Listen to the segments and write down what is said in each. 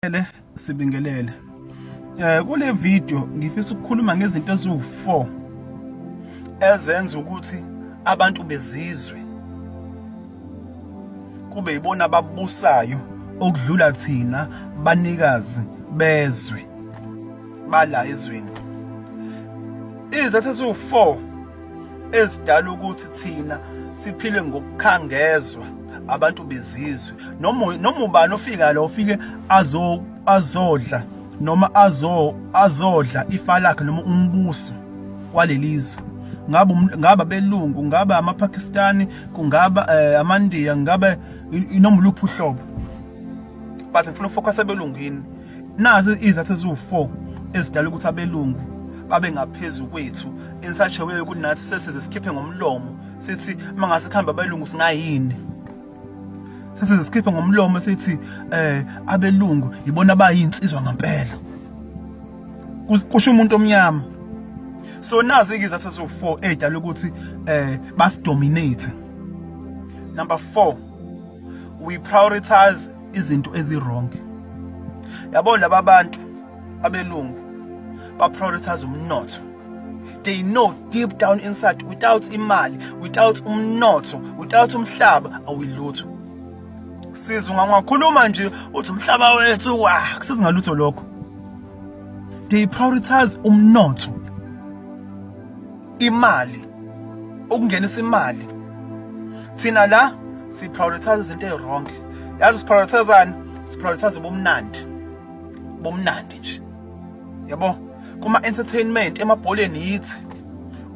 Sibingelele, sibingelele. Kule video ngifisa ukukhuluma ngezinto eziwu-4 ezenza ukuthi abantu bezizwe kube yibona ababusayo okudlula thina banikazi bezwe bala ezweni. Izathu eziwu-4 ezidala ukuthi thina siphile ngokukhangezwa abantu bezizwe, noma ubani ofika la ufike azodla noma azodla ifa lakhe noma umbuso walelizwe, ngabe ngaba belungu, ngaba amaPakistani, kungaba amaNdiya, ngabe noma uluphi uhlobo, but ngifuna ukufocus abelungwini. Nazi izathu eziwu-4 ezidala ukuthi abelungu babe ngaphezu kwethu in such a way ukuthi nathi sesize sikhiphe ngomlomo sithi uma ngase kuhambe abelungu singayini, sesize sikhiphe ngomlomo sithi abelungu yibona abayinsizwa ngempela, kusho umuntu omnyama. So nazi-ke izathu eziwu-4 ey'dala ukuthi basidominate. Number 4, we prioritize izinto ezi-wrong. Yabo, laba bantu abelungu ba-prioritize umnotho. They know deep down inside, without imali, without umnotho, without umhlaba, awuyilutho. Sizwe ungakhuluma nje uthi umhlaba wethu, wa kusiza ngalutho lokho. They prioritize umnotho, imali, ukungenisa imali. Thina la si-prioritize izinto ezi-wrong. Yazi siprioritizani? Siprioritize ubumnandi, bomnandi nje, yabo, kuma entertainment, emabholeni yithi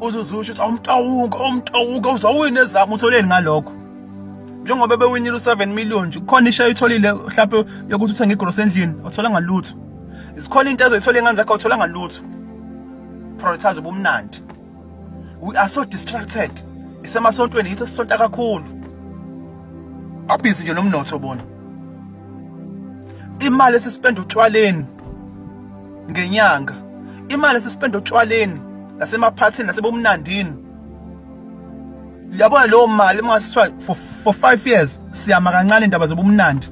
uzuzusho ukuthi awumtawuka, awumtawuka, uzawina ezami. Utholeni ngalokho? Njengoba bewinile u7 million nje, kukhona ishayo itholile mhlawumbe yokuthi uthenge igrocery endlini? Awutholanga lutho. Isikhona into ezoyithola ingane zakho? Awutholanga lutho. Prioritize ubumnandi. We are so distracted. Isemasontweni yithi esisonta kakhulu, babhizi nje nomnotho bona. Imali esispenda utshwaleni ngenyanga, imali esispenda otshwaleni nasemaphathini nasebumnandini, yabona leyo mali uma ngasithiwa for 5 years siyama kancane indaba zobumnandi,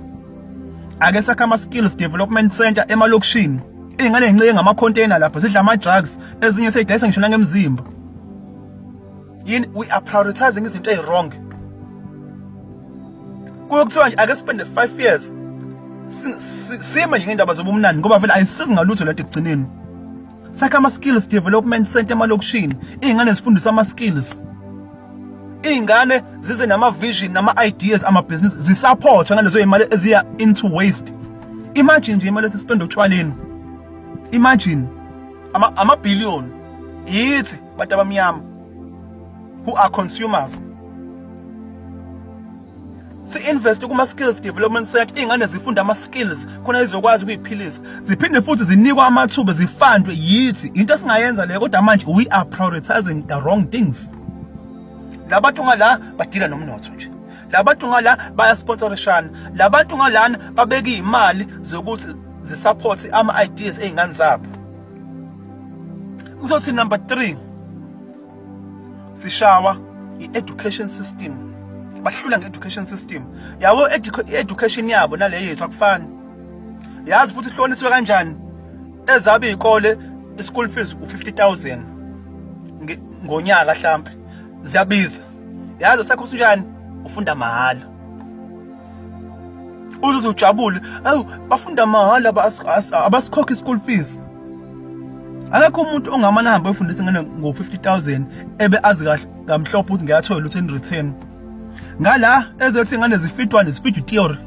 ake sakhe ama-skills development center emalokishini. Iy'ngane y'ncike ngama-container lapho, zidla ama-drugs, ezinye seyidayisa ngisho nangemzimba. Yini? We are prioritizing izinto ey'wrong. Kuye kuthiwa nje ake spende 5 years sime nje ngendaba zobumnandi, ngoba vele ayisizi ngalutho lento ekugcineni. Sakhe ama-skills development center emalokishini, iy'ngane zifundiswe ama-skills, iy'ngane zize nama-vision nama-ideas amabhizinisi, zisupportwe ngalezo y'mali eziya into waste. Imagine nje imali esispenda otshwaleni, imagine amabhiliyoni. Yithi bantu abamnyama who are consumers si-invest kuma-skills development center, iy'ngane zifunda ama-skills khona izokwazi ukuyiphilisa, ziphinde futhi zinikwe amathuba, zifundwe yithi. Into esingayenza leyo, kodwa manje we are prioritizing the wrong things. Labantu ngala badila nomnotho nje, labantu ngala bayasponsorishana, labantu ngalana babeka iy'mali zokuthi zisupport ama-ideas ey'ngane zabo. Kuzothi number 3, sishawa i-education system. Bahlula nge-education system yabo. I-education yabo nale yethu akufani. Yazi futhi ihlukaniswe kanjani ezabe iy'kole? I-school fees u-50,000 ngonyaka hlampe, ziyabiza. Yazi sakho sinjani? Ufunda mahhala, uzuze ujabule, awu, bafunda mahhala, abasikhokhi i-school fees. Akekho umuntu ongamane ahambe oyifundisa ingane ngo-50,000 ebe azi kahle kamhlophe ukuthi ngiyathola lutho in return. Ngala ezethi ingane zifitwane, zifidwa i-theory,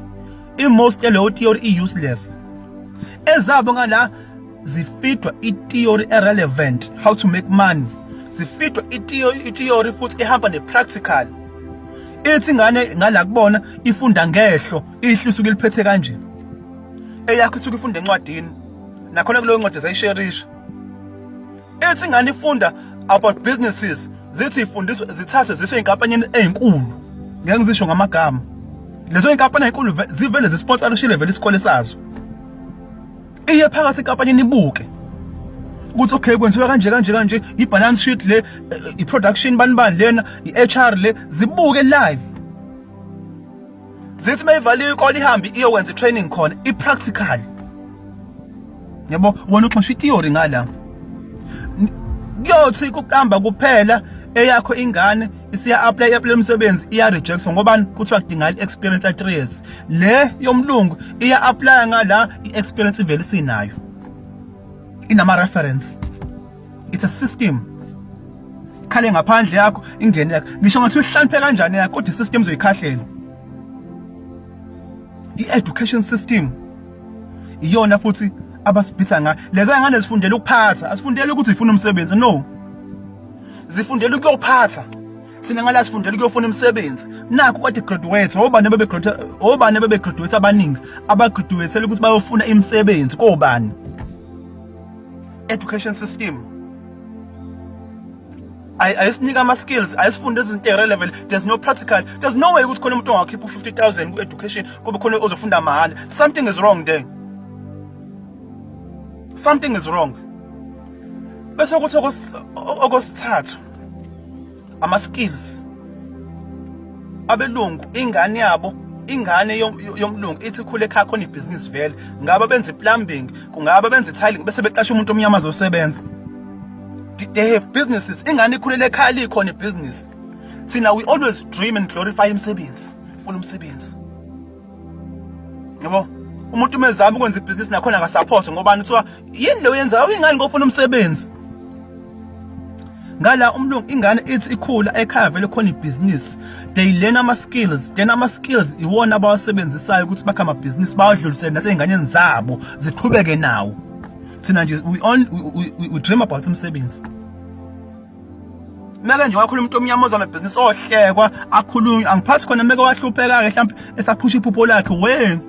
i-most yaleyo theory i-useless. Ezabo ngala zifidwa i-theory e-relevant, how to make money, zifidwa i-theory futhi ihamba ne-practical. Ithi ingane ngala kubona ifunda ngehlo, ihlo isuke liphethe kanje, eyakho isuke ifunda encwadini, nakhona kuleyo ncwadi zayisherisha. Ithi ingane ifunda about businesses, zithi ifundiswe, zithathwe ziswe ey'nkampanini ey'nkulu, ngeke ngizisho ngamagama. Lezo y'nkampani ey'nkulu zivele zisponsorishile vele isikole sazo. Iye phakathi enkampanini, ibuke ukuthi okay, kwenziwa kanje kanje kanje, i-balance sheet le, i-production bani bani lena, i-HR le, zibuke live. Zithi mayivaliwe ikole ihambe iyokwenza i-training khona i-practical. Yabo, wena uxosha i-theory ngala. Kuyothi kuqamba kuphela eyakho ingane isiya apply apply umsebenzi, iya reject ngobani? Kuthiwa kudingala i-experience ya 3 years. Le yomlungu iya apply ngala, i-experience ivele isinayo, inama reference. It's a system. Khale ngaphandle yakho ingene yakho, ngisho ngathi uhloniphe kanjani yakho, kodwa i-system izoyikhahlela. I-education system iyona futhi abasibhitha ngayo. Leza ngane zifundela ukuphatha, asifundele ukuthi ifuna umsebenzi, no, zifundela ukuyophatha. Thina ngala sifundela ukuyofuna imisebenzi. Nakho kade graduate, obani bebe graduate, obani bebe graduate abaningi abagraduate ukuthi bayofuna imisebenzi kobani? Education system ayisinika ama skills, ayisifunde izinto relevant. There's no practical, there's no way ukuthi khona umuntu ongakhipha u-50,000 ku-education kube khona ozofunda mahhala. Something is wrong there, something is wrong. Bese kuthi okwesithathu, ama skills abelungu. Ingane yabo, ingane yomlungu ithi khule ekhaya khona ibhizinisi vele, ngabe benza plumbing, kungabe benza tiling, bese beqasha umuntu omnyama azosebenza. They have businesses. Ingane ikhulele ekhaya likhona ibhizinisi. Thina we always dream and glorify imisebenzi, ufuna umsebenzi, yabo. Umuntu uma ezama ukwenza ibhizinisi nakhona akasupport ngobani? Kuthiwa yini lo yenzayo ingane ngofuna umsebenzi. Ngala umlungu, ingane ithi ikhula ekhaya vele khona ibhizinisi. They learn ama skills, then ama skills iwona abawasebenzisayo ukuthi bakhe amabhizinisi, bawadlulisele nasey'nganeni zabo ziqhubeke nawo. Thina nje we, on, we, we, we dream about umsebenzi. Meke nje wakhuluma umuntu omnyama ozama ibhizinisi, ohlekwa, akhulunywe. Angiphathi khona meke wahlupheka-ke mhlawumbe esaphusha iphupho lakhe. We,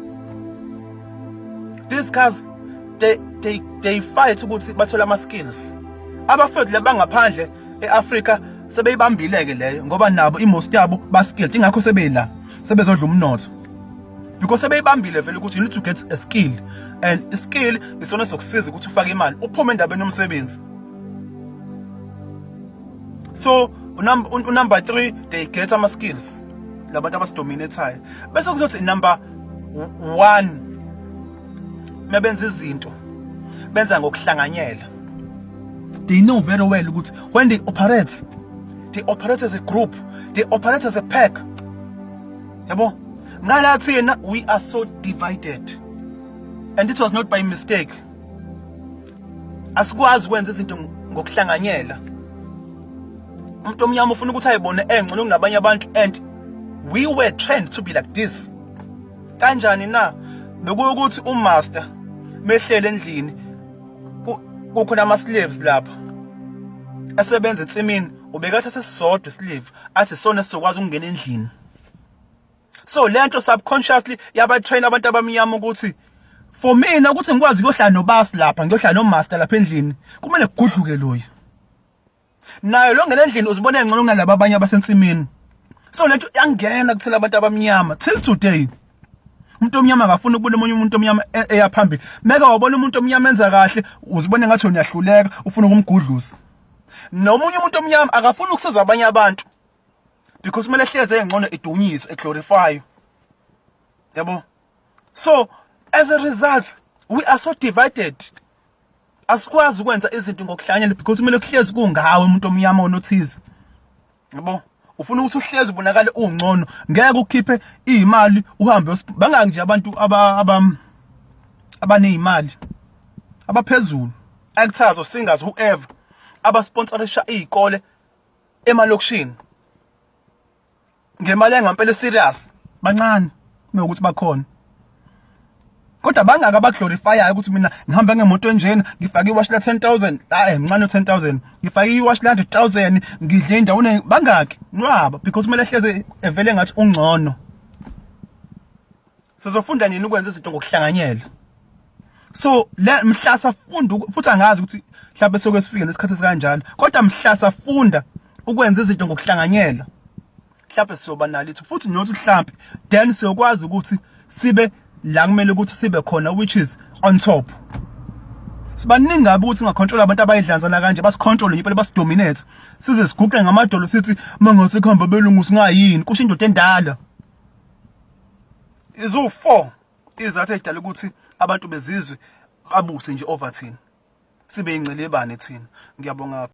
these guys, they fight ukuthi bathole ama skills. Abafethu labangaphandle eAfrika sebeyibambile-ke leyo, ngoba nabo i-most yabo ba-skilled, ingakho sebela sebezodla umnotho, because sebeyibambile vele ukuthi you need to get a skill, and skill isona sokusiza ukuthi ufake imali, uphume endabeni yomsebenzi. So unumber 3, they get ama skills labantu abasidominatayo. Bese kuzothi number 1, mabenza izinto benza ngokuhlanganyela. They know very well ukuthi when they operate, they operate as a group, they operate as a pack, yabo. Ngala thina we are so divided, and it was not by mistake. Asikwazi ukwenza izinto ngokuhlanganyela. Umuntu omnyama ufuna ukuthi ayibone engcono kunabanye abantu, and we were trained to be like this. Kanjani na? Bekuwukuthi umaster mehlele endlini, kukhona ama slaves lapha asebenza ensimini, ubekathatha sisodwa slave, athi sona sizokwazi ukungena endlini. So lento subconsciously yabatrain abantu abamnyama ukuthi for mina ukuthi ngikwazi ukuyohlala nobasi lapha, ngiyohlala nomaster lapha endlini, kumele kugudluke loyo. Nayo lo ngena endlini uzibona engcono kunalabo abanye abasensimini. So lento yangena kuthela abantu abamnyama till today. Umuntu omnyama akafuni ukubona omunye umuntu omnyama eya phambili. Meke wabona umuntu omnyama enza kahle, uzibone ngathi uyahluleka, ufuna ukumgudluza. Nomunye umuntu omnyama akafuni ukusiza abanye abantu because kumele ehleze engcono, edunyiswe, eglorify, yabo. So as a result we are so divided. Asikwazi ukwenza izinto ngokuhlanganyela because kumele kuhlezi kungawe umuntu omnyama onothize, yabo. Ufuna ukuthi uhlezi ubonakale ungcono. Ngeke ukhiphe imali uhambe. Bangaki nje abantu aba abanezimali abaphezulu, actors or singers, whoever, abasponsorisha izikole emalokishini ngemali engampela serious? Bancane mewukuthi bakhona, kodwa bangaka abaglorifyayo ukuthi mina ngihamba ngemoto enjena, ngifake iwashi la 10,000? Hayi, mncane 10,000. Ngifake iwashi la 100,000, ngidle endaweni. Bangaki? Nqwaba, because kumele hleze evele ngathi ungcono. Sizofunda nini ukwenza izinto ngokuhlanganyela? So le mhla safunda, futhi angazi ukuthi mhlawumbe soke sifike lesikhathi esikanjalo, kodwa mhla safunda ukwenza izinto ngokuhlanganyela, mhlawumbe sizoba nalo ithu futhi nothi mhlawumbe then siyokwazi ukuthi sibe la kumele ukuthi sibe khona, which is on top. Sibaningi kabi ukuthi singacontrol abantu abayidlanzana kanje, basicontrol nje impela, basidominate size siguqe ngamadolo sithi mangase kuhamba belungu singayini, kusho indoda endala. Izu-4 izathu edala ukuthi abantu bezizwe Babuse nje over thina, sibe ingcelebane thina. Ngiyabonga.